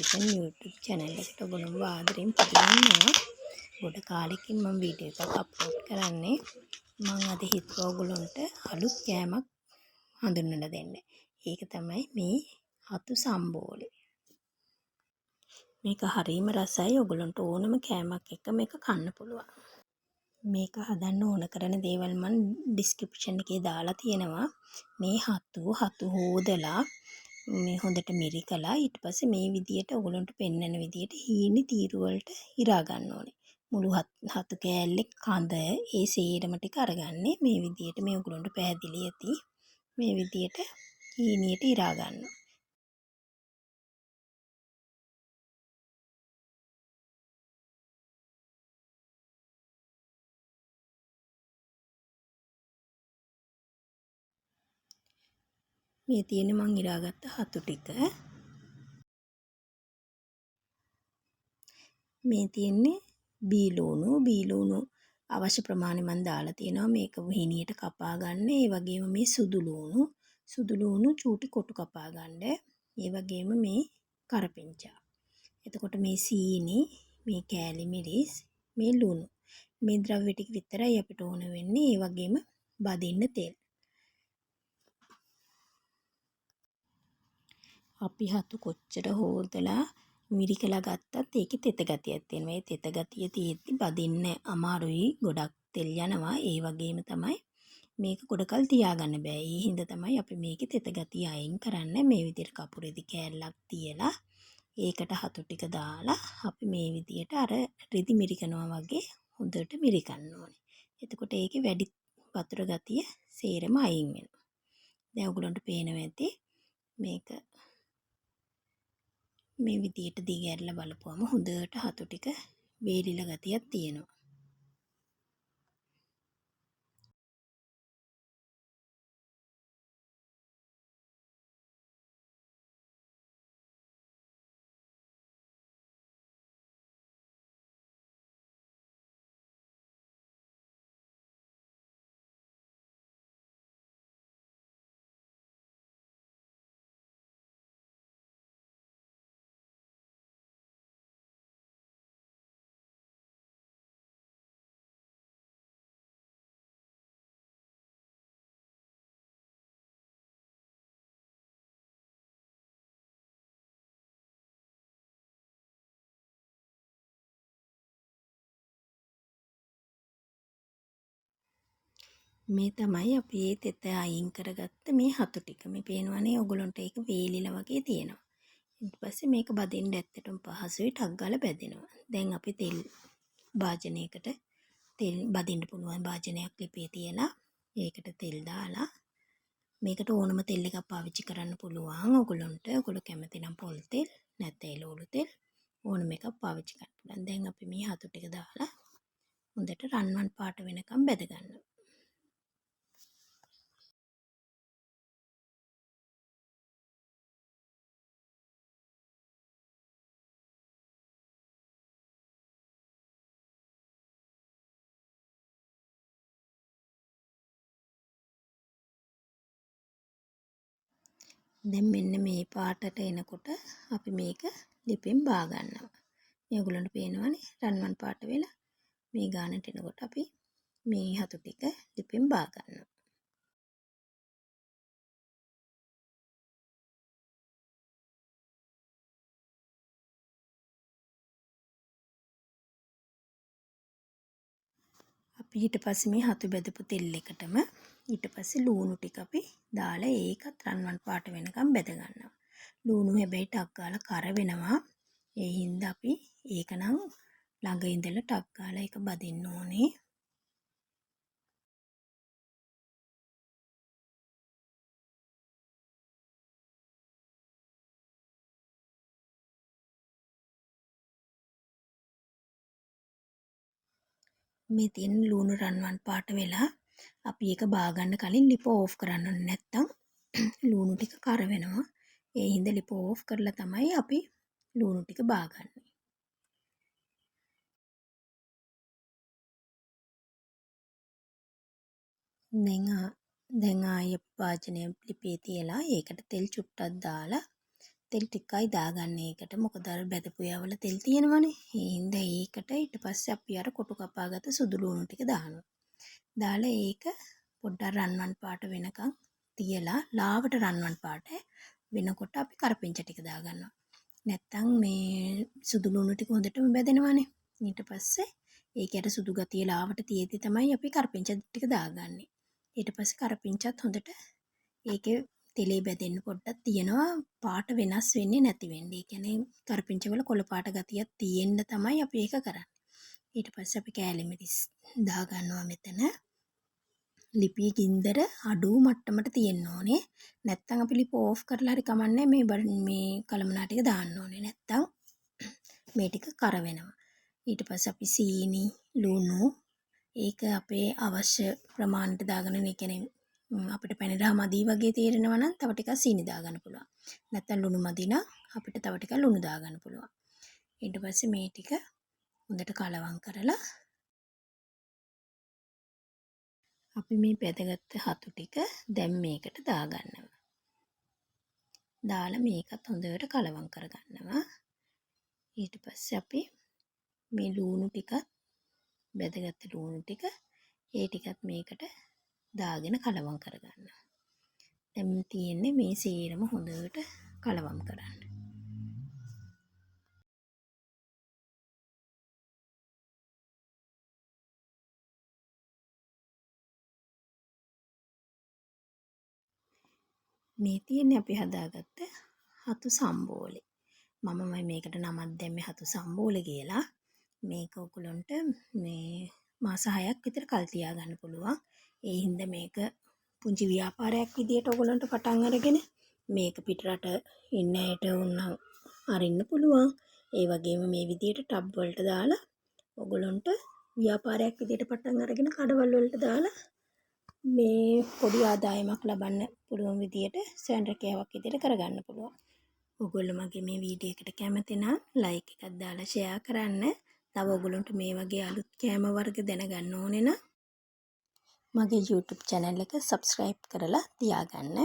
Kitchen YouTube channel එකට ඔයගොල්ලන්ව ආදරෙන් පිළිගන්නවා. ගොඩ කාලෙකින් මම වීඩියෝ එකක් අප්ලෝඩ් කරන්නේ. මං අද හිතුවා ඔයගොල්ලන්ට අලුත් කෑමක් හඳුන්වලා දෙන්න. ඒක තමයි මේ හතු සම්බෝලේ. මේක හරීම රසයි. ඔයගොල්ලන්ට ඕනම කෑමක් එක්ක මේක කන්න පුළුවන්. මේක හදන්න ඕන කරන දේවල් මං ඩිස්ක්‍රිප්ෂන් එකේ දාලා තියෙනවා. මේ හතු හෝදලා මේ හොඳට මිරිකලා ඊට පස්සේ මේ විදියට ඔයගොල්ලන්ට පෙන්නන විදියට හීනි තීරු වලට ඉරා ගන්න ඕනේ. මුළු හතු කෑල්ලේ කඳ ඒ සේරම ටික අරගන්නේ මේ විදියට. මේ ඔයගොල්ලන්ට පැහැදිලි ඇති. මේ විදියට හීනියට ඉරා ගන්නවා. මේ තියෙන්නේ මං ඉරාගත්ත හතු ටික. මේ තියෙන්නේ බීලූණු. බීලූණු අවශ්‍ය ප්‍රමාණය මං දාලා තියෙනවා. මේක හිණියට කපා ගන්න. ඒ වගේම මේ සුදු ලූණු. සුදු ලූණු චූටි කොටු කපා ගන්න. ඒ වගේම මේ කරපිංචා. එතකොට මේ සීනි, මේ කෑලි මිරිස්, මේ ලුණු. මේ ද්‍රව්‍ය ටික විතරයි අපිට ඕන වෙන්නේ. ඒ වගේම බදින්න තෙල්. අපි හතු කොච්චර හෝදලා මිරිකලා ගත්තත් ඒකේ තෙත ගතියක් තියෙනවා. ඒ තෙත ගතිය තියෙද්දි බදින්න අමාරුයි, ගොඩක් තෙල් යනවා. ඒ වගේම තමයි මේක ගොඩ කල් තියාගන්න බෑ. ඒ හින්දා තමයි අපි මේකේ තෙත ගතිය අයින් කරන්න මේ විදිහට කපුරු රෙදි කෑල්ලක් තියලා ඒකට හතු ටික දාලා අපි මේ විදිහට අර රෙදි මිරිකනවා වගේ හොඳට මිරිකන්න ඕනේ. එතකොට ඒකේ වැඩි වතුර ගතිය සේරම අයින් වෙනවා. දැන් ඔයගොල්ලන්ට පේනවා ඇති මේක මේ විදියට දිග ඇරලා බලපුවම හොඳට හතු ටික වේලිලා ගතියක් තියෙනවා. මේ තමයි අපි ඒ තෙත අයින් කරගත්ත මේ හතු ටික. මේ පේනවනේ ඔයගොල්ලන්ට ඒක වේලිලා වගේ තියෙනවා. ඊට පස්සේ මේක බදින්න ඇත්තටම පහසුයි, ටක් ගාලා බැදෙනවා. දැන් අපි තෙල් භාජනයකට තෙල් බදින්න පුළුවන් භාජනයක් ලිපේ තියලා ඒකට තෙල් දාලා මේකට ඕනම තෙල් එකක් පාවිච්චි කරන්න පුළුවන් ඔයගොල්ලන්ට. ඔයගොල්ලෝ කැමති නම් පොල් තෙල් නැත්නම් එළවලු තෙල් ඕනම එකක් පාවිච්චි කරන්න පුළුවන්. දැන් අපි මේ හතු ටික දාලා හොඳට රන්වන් පාට වෙනකම් බැද ගන්නවා. දැන් මෙන්න මේ පාටට එනකොට අපි මේක ලිපෙන් බා ගන්නවා. මේ ඔයගොල්ලන්ට පේනවනේ රන්වන් පාට වෙලා. මේ ගානට එනකොට අපි මේ හතු ටික ලිපෙන් බා ගන්නවා. අපි ඊට පස්සේ මේ හතු බැදපු තෙල් එකටම ඊට පස්සේ ලූණු ටික අපි දාලා ඒකත් රන්වන් පාට වෙනකම් බැද ගන්නවා. ලූණු හැබැයි ටක් ගාලා කර වෙනවා. ඒ හින්දා අපි ඒකනම් ළඟ ඉඳලා ටක් ගාලා ඒක බදින්න ඕනේ. මේ තියෙන ලූණු රන්වන් පාට වෙලා අපි ඒක බාගන්න කලින් ලිප ඕෆ් කරන්න ඕනේ. නැත්තම් ලූණු ටික කර වෙනවා. ඒ හින්දා ලිප ඕෆ් කරලා තමයි අපි ලූණු ටික බාගන්නේ. දැන් ආයෙ අපි භාජනය ලිපේ තියලා ඒකට තෙල් චුට්ටක් දාලා තෙල් ටිකයි දාගන්නේ ඒකට. මොකද අර බැදපු ඒවාවල තෙල් තියෙනවනේ. ඒ හින්දා ඒකට ඊට පස්සේ අපි අර කොටු කපාගත්ත සුදු ලුණු ටික දානවා. දාලා ඒක පොඩ්ඩක් රන්වන් පාට වෙනකන් තියලා ලාවට රන්වන් පාට වෙනකොට අපි කරපිංච ටික දාගන්නවා. නැත්තම් මේ සුදු ලුණු ටික හොඳටම බැදෙනවනේ. ඊට පස්සේ ඒක අර සුදු ගතිය ලාවට තියෙද්දි තමයි අපි කරපිංච ටික දාගන්නේ. ඊට පස්සේ කරපිංචත් හොඳට ඒකේ තෙලේ බැදෙන්න පොඩ්ඩක් තියෙනවා, පාට වෙනස් වෙන්නේ නැති වෙන්න. ඒ කියන්නේ කරපිංච වල කොළ පාට ගතියක් තියෙන්න තමයි අපි ඒක කරන්නේ. ඊට පස්සේ අපි කෑලි මිරිස් දාගන්නවා මෙතන. ලිපිය ගින්දර අඩු මට්ටමට තියෙන්න ඕනේ. නැත්තම් අපි ලිප ඕෆ් කරලා හරි කමන්නේ මේ කලමනා ටික දාන්න ඕනේ. නැත්තම් මේ ටික කර වෙනවා. ඊට පස්සේ අපි සීනි, ලුණු ඒක අපේ අවශ්‍ය ප්‍රමාණයට දාගෙන, ඒ කියන්නේ අපිට පැණි රහ මදි වගේ තේරෙනවා නම් තව ටිකක් සීනි දාගන්න පුළුවන්. නැත්තම් ලුණු මදි නම් අපිට තව ටිකක් ලුණු දාගන්න පුළුවන්. ඊට පස්සේ මේ ටික හොඳට කලවම් කරලා අපි මේ බැදගත්ත හතු ටික දැන් මේකට දාගන්නවා. දාලා මේකත් හොඳට කලවම් කරගන්නවා. ඊට පස්සේ අපි මේ ලුණු ටිකත් බැදගත්ත ලුණු ටික ඒ ටිකත් මේකට දාගෙන කලවම් කරගන්නවා. දැන් තියෙන්නේ මේ සේරම හොඳට කලවම් කරන්න. මේ තියෙන්නේ අපි හදාගත්ත හතු සම්බෝලේ. මම මේකට නමක් දැම්මේ හතු සම්බෝලේ කියලා. මේක ඔයගොල්ලන්ට මේ මාස 6ක් විතර කල් තියාගන්න පුළුවන්. ඒ හින්දා මේක පුංචි ව්‍යාපාරයක් විදියට ඔයගොල්ලන්ට පටන් අරගෙන මේක පිටරට ඉන්න අයට ඕනනම් අරින්න පුළුවන්. ඒ වගේම මේ විදියට ටබ් වලට දාලා ඔයගොල්ලන්ට ව්‍යාපාරයක් විදියට පටන් අරගෙන කඩවල් වලට දාලා මේ පොඩි ආදායමක් ලබන්න පුළුවන් විදියට ස්වයං රැකියාවක් විදියට කරගන්න පුළුවන්. ඔයගොල්ලෝ මගේ මේ වීඩියෝ එකට කැමති නම් ලයික් එකක් දාලා ෂෙයා කරන්න. තව ඔයගොල්ලන්ට මේ වගේ අලුත් කෑම වර්ග දැනගන්න ඕනේ නම් මගේ YouTube channel එක subscribe කරලා තියාගන්න.